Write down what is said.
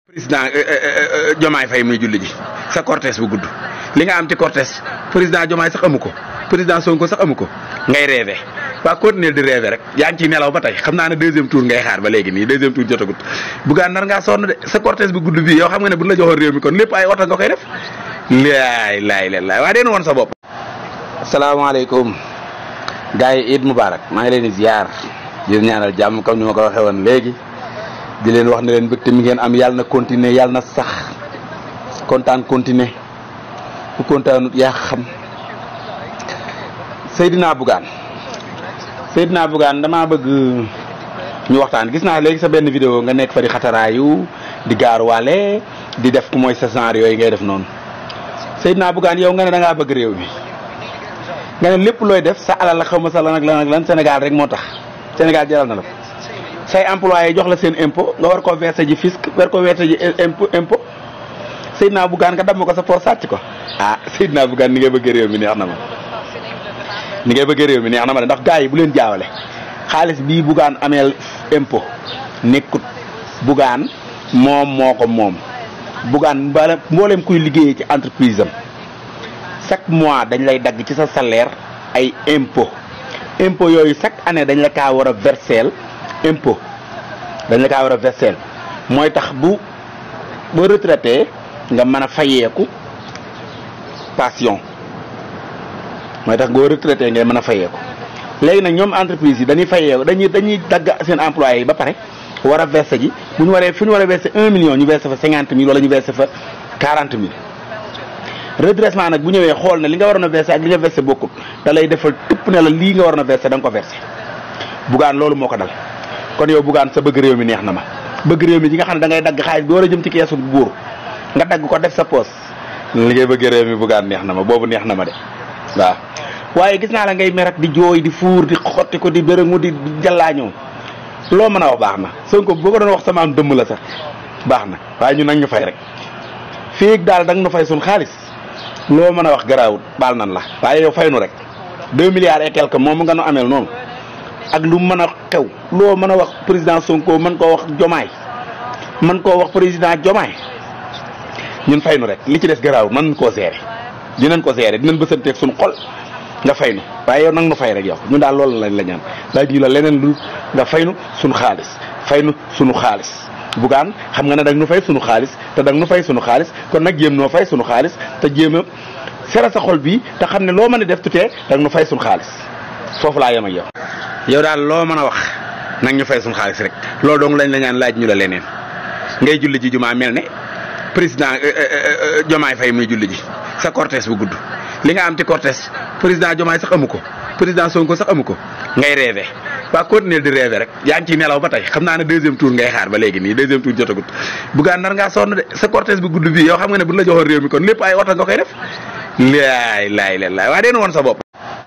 président Diomaye Faye muy julli ji sa cortège bu gudd li nga am ci cortège président Diomaye sax amu ko président Sonko sax amu ko ngay rêvé waa continuer di rêvé rek yaa ngi ciy nelaw ba tey xam naa ne deuxième tour ngay xaar ba léegi nii deuxième tour jotagut Bougane nar ngaa sonn de sa cortège bu gudd bii yow xam nga ne bu la joxoon réew mi kon lépp ay oto nga koy def laay waa deen woon sa bopp. asalaamaaleykum gars yi Eid Mubarak maa ngi leen di ziar di ñaanal jàmm comme ni ma ko waxee woon léegi di leen wax ne leen mbégte mi ngeen am yàlla na continuer yàlla na sax kontaan continuer ku kontaanut yaa xam. Seydina Bougane damaa bëgg ñu waxtaan gis naa léegi sa benn vidéo nga nekk fa di xataraayu di gaaruwaale di def ku mooy sa genre yooyu ngay def noonu Seydina Bougane yow nga ne da ngaa bëgg réew mi nga ne lépp looy def sa alal la xaw ma sa lan ak lan Sénégal rek moo tax Sénégal jaral na la say employé jox la seen impôt nga war koo verser ji fisc war koo verser ji impôt Seydina Bougane nga damm ko sa poos sàcc ko Seydina Bougane ni ngay bëgg réew mi neex na ma de ndax gars yi bu leen jaawale xaalis bii Bougane ameel impôt nekkut Bougane moom moo ko moom Bougane mboolem kuy liggéeyee ci entreprise am chaque mois dañ lay dagg ci sa salaire ay impôt yooyu chaque année dañ la kaa war a verseel impôt mooy tax boo retraité nga mën a fayeeku pension mooy tax boo retraité ngay mën a fayeeku léegi nag ñoom entreprise yi dañuy fayeeku dañuy dagg seen employé yi ba pare war a verser ji bu ñu waree fi ñu war a verser 1 million ñu verser fa 50 000 wala ñu verser fa 40 000 redressement nag bu ñëwee xool ne li nga waroon a verser ak li nga verser bokkut da lay defal tupp ne la lii nga waroon a verser da nga ko verser Bougane loolu moo ko dal kon yow Bougane sa bëgg réew mi neex na ma bëgg réew mi gi nga xam ne da ngay dagg xaalis bi war a jëm ci keesu buur nga dagg ko def sa poos li ngay bëgg réew mi Bougane neex na ma boobu neex na ma de waaw waaye gis naa la ngay merak di jooy di fuur di xotti ko di bërëngu di jallaañoo loo mën a wax baax na Sonko boo ko doon wax sama am dëmm la sax baax na waaye ñu nag ñu fay rek fii daal da nga nu fay suñ xaalis loo mën a wax garaawut baal nan la waaye yow fay nu rek 2 milliards et quelque moom nga nu ameel noonu ak lu mën a xew loo mën a wax président Sonko mën koo wax Diomaye mën koo wax président Diomaye ñun fay nu rek li ci des garaawut mën koo seere dinañ bësanteeg suñu xol nga fay nu waaye yow nag nu fay rek yow ñun daal loolu lañ la ñaan laaj ñu la leneen lu nga fay nu suñu xaalis Bougane xam nga ne dag nu fay suñu xaalis te dag nu fay suñu xaalis kon nag jéem noo fay suñu xaalis te jéem a sera sa xol bii te xam ne loo mën a def tutee dag nu fay suñu xaalis foofu laa yem ak yow daal loo mën a wax nag ñu fay suñu xaalis rek loolu dong lañ la ñaan laaj ñu la leneen ngay julli ji jumaa mel ne président Diomaye Faye muy julli ji sa cortège bu gudd li nga am ci cortège président Diomaye sax amu ko président Sonko sax amu ko ngay rêvé waa continuer di rêvé rek yaa ngi ciy nelaw ba tey xam naa ne deuxième tour ngay xaar ba léegi nii deuxième tour jotagut Bougane nar ngaa sonn de sa cortège bu gudd bii yow xam nga ne bu la joxoon réew mi kon lépp ay oto nga koy def laay waa deen woon sa bopp.